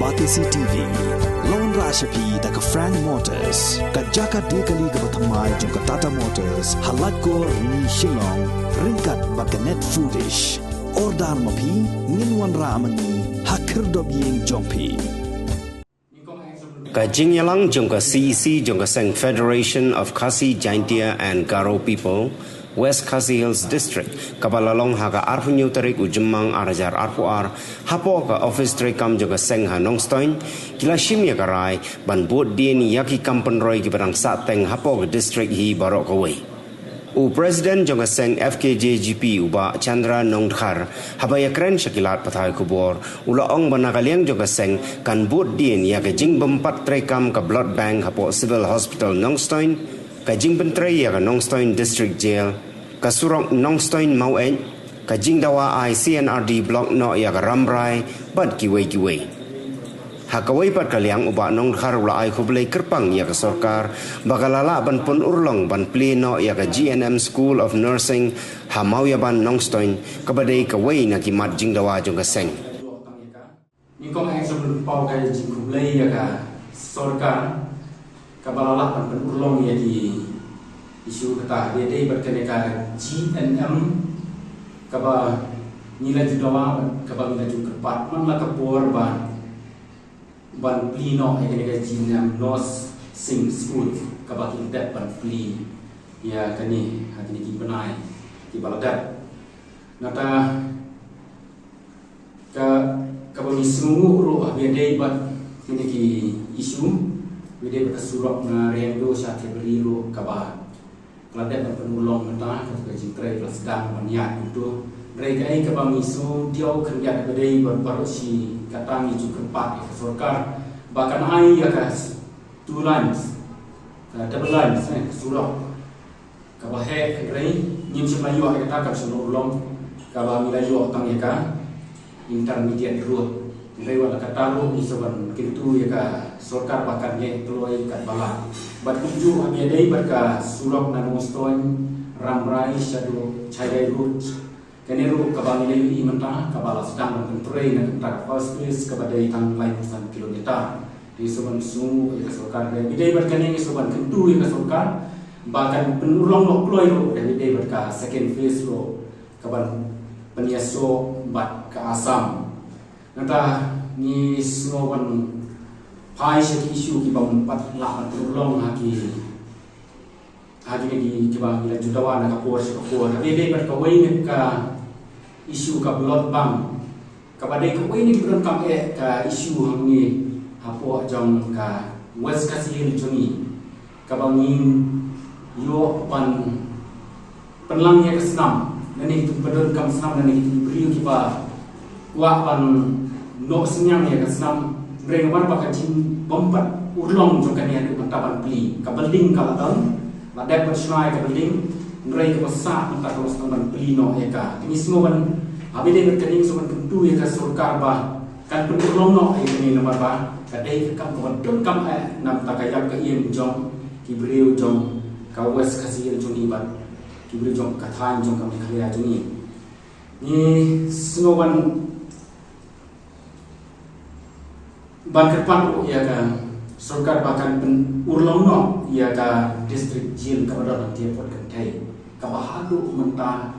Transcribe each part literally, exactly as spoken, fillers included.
Batesi T V. Long ra sha phi da ka Frank Motors, ka jaka de kali kaba thymmai jong ka Tata Motors, ha Laitkor Rni Shillong, ryngkat bad ka Net Foodish. Order ma phi, ngin wanrah ma ngi ha khyrdop ïing jong phi. Ka jingïalang jong ka C E C jong ka seng Federation of Khasi Jaintia and Garo People, West Khasi Hills District, kaba la long ha ka arphew hynñiew tarik u Jymmang ar hajar arphew ar, hapoh ka office treikam jong ka seng ha Nongstoiñ, ki la shim ïa ka rai ban bud dien ïa ki kam pynroi kiba dang sahteng hapoh ka district hi baroh kawei. U President jong ka seng F K J G P u Bah Chandra Nongdkhar, haba ïakren sha ki lad pathai khubor, u la ong ba na ka liang jong ka seng kan bud dien ïa ka jingbympat treikam ka blood bank hapoh Civil Hospital Nongstoiñ, ka jingpyntrei ïa ka Nongstoiñ District Jail, ka surok Nongstoiñ Maweit, ka jingdawa ai C and R D block noh ïa ka Rambrai, bad kiwei kiwei. Ha kawei pat ka liang u Bah Nongdkhar u la ai khublei kyrpang ïa ka sorkar, ba ka la lah ban pynurlong ban plie noh ïa ka G N M School of Nursing ha Mawïaban Nongstoiñ, kaba dei kawei na ki mat jingdawa jong ka seng. Nyngkong eh sa pynpaw ka jingkhublei ïa ka sorkar, kaba la lah ban pynurlong ïa ki issue kata, dei dei bad kane ka G N M, kaba ngi la ju dawa, kaba ngi la ju kyrpad man la ka por ba ban plie noh ïa kane ka G N M Nursing School, kaba ki dep ban plie ïa kane ha kine ki bnai kiba la dep. Nangta ka, kaba ngi sngewnguh ruh haba ïadei bad kine ki issue, haba ïadei bad ka surok na Riangdo sha Thebri ruh, kaba la dep ban pynurlong mynta, kata ka jingtrei ka la sdang ban ïaid kumto. Hynrei kaei kaba ngi sngew diaw khyndiat haba ïadei bad baroh shi katta, ngi ju kyrpad ïa ka sorkar ba kan ai ïa ka two lanes, ka double lanes, eh, ka surok kaba heh, hynrei ngim shym la ïoh ïa kata, kam shym la urlong, kaba ngi la ïoh tang ïa ka intermediate road. Hynrei wat la katta ruh ngi sa ban kyntu ïa ka sorkar ba kan leh kloi katba lah. Bad kumjuh haba ïadei bad ka surok na Nongstoiñ Rambrai shaduh Chaidai Road, kane ruh kaba ngi la ïohi mynta, kaba la sdang ban pyntrei na ka bynta ka first phase, kaba dei tang laiphew san kilometer. Ngi sa ban sngewnguh ïa ka sorkar, haba ïadei bad kane ngi sa ban kyntu ïa ka sorkar ba kan pynurlong noh kloi ruh haba ïadei bad ka second phase ruh, kaban pynïasoh bad ka Assam. Nangta ngi sngew ban phai sha ki issue kiba ym pat lah ban pynurlong ha ki, ha kine ki, kiba ngi la ju dawa na ka por sha ka por. Haba ïadei bad kawei na ka issue ka blood bank, kaba dei kawei na ki ba donkam eh ka issue hangne hapoh jong ka West Khasi Hills jong ngi, kaba ngin ïoh ban pynlang ïa ka snam, lane kitu kiba donkam snam, lane kitu ki briew kiba kwah ban noh synñiang ïa ka snam. Hynrei namar ba ka jingbympat urlong jong kane haduh mynta ban plie, ka building ka la don, la dep ban shna ïa ka building, hynrei kaba sah mynta ka la sdang ban plie noh ïa ka. Te ngi sngew ban, haba ïadei bad kane ngi sngew ban kyntu ïa ka sorkar ba kan pynurlong noh ïa kane namar ba ka dei ka kam kaba donkam eh na ka bynta ka ïap ka im jong ki briew jong ka West Khasi Hills jong ngi bad ki briew jong ka thaiñ jong ka Meghalaya jong ngi. Ngi sngew ban, ban kyrpad ruh ïa ka sorkar ba kan pynurlong noh ïa ka district jail kaba don hangtei hapoh kynthei, kaba haduh mynta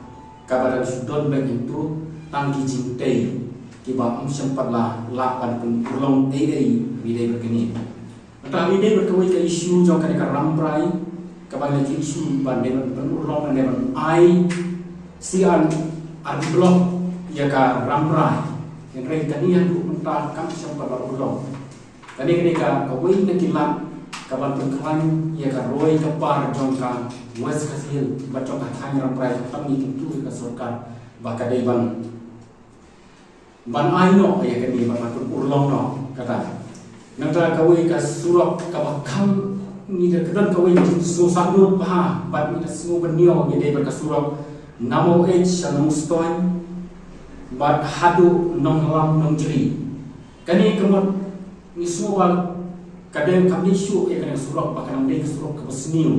kaba dang shu don beit hangto tang ki jingtei, kiba ym shym pat la lah ban pynurlong ei ei haba ïadei bad kane. Nangta haba ïadei bad kawei ka issue jong kane ka Rambrai, kaba ngi la ju issue ban dei ban pynurlong, ban dei ban ai C and R D block ïa ka Rambrai. Hynrei kane haduh mynta kam shym pat la urlong. Kane ka dei ka, kawei na ki lad kaban pynkhlaiñ ïa ka roi ka par jong ka West Khasi Hills bad jong ka thaiñ Rambrai, kata ngi kyntu ïa ka sorkar ba ka dei ban ban ai noh ïa kane, ban, ban pynurlong noh kata. Nangta kawei ka surok kaba kham, ngi da ka don kawei ka jingsngewsih lut bha bad ngi da sngew bynñiaw, ïadei bad ka surok na Maweit sha Nongstoiñ bad haduh Nonglam Nongjri. Kane ka mut ngi sngew ba ka dei, kam dei shuh ïa kane ka surok ba kan dei ka surok kaba sniew.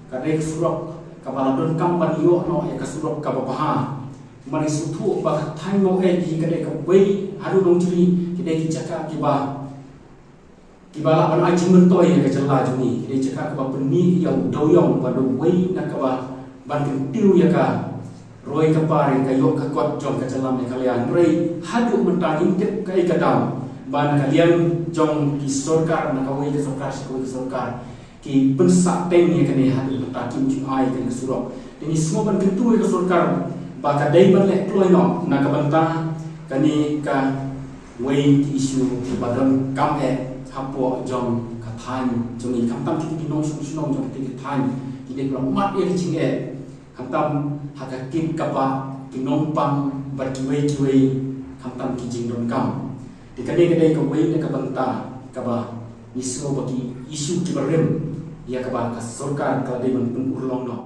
Ka dei ka surok kaba la donkam ban ïoh noh ïa ka surok kaba bha. Mane sngewthuh ba ka thaiñ Maweit hi ka dei kawei, haduh Nongjri ki dei ki jaka kiba Kiba lah ban ai jingmyntoi ïa ka jylla jong ngi, ki dei jaka kaba pynmih ïa u dewïong ba dei uwei na kaba ban kyntiew ïa ka roi ka par, ïa ka ïoh ka kot jong ka jylla Meghalaya. Hynrei haduh mynta ngim tip kaei ka daw ba na ka liang jong ki sorkar, na kawei ka sorkar sha kawei ka sorkar, ki pynsah teng ïa kane, haduh mynta kim ju ai kane ka surok. Te ngi sngewbha ban kyntu ïa ka sorkar ba ka dei ban leh kloi noh na ka bynta kane ka wei ki issue kiba donkam eh hapoh jong ka thaiñ jong ngi, khamtam kito ki nongshong shnong jong kito ki thaiñ, ki dei ban mat ïa ka jingeh, khamtam ha ka kit kaba ki nongpang bad kiwei kiwei, khamtam ki jingdonkam. Te kane ka dei kawei na ka bynta kaba ngi sngew ba ki issue kiba rim ïa kaba ka sorkar ka la dei ban pynurlong noh.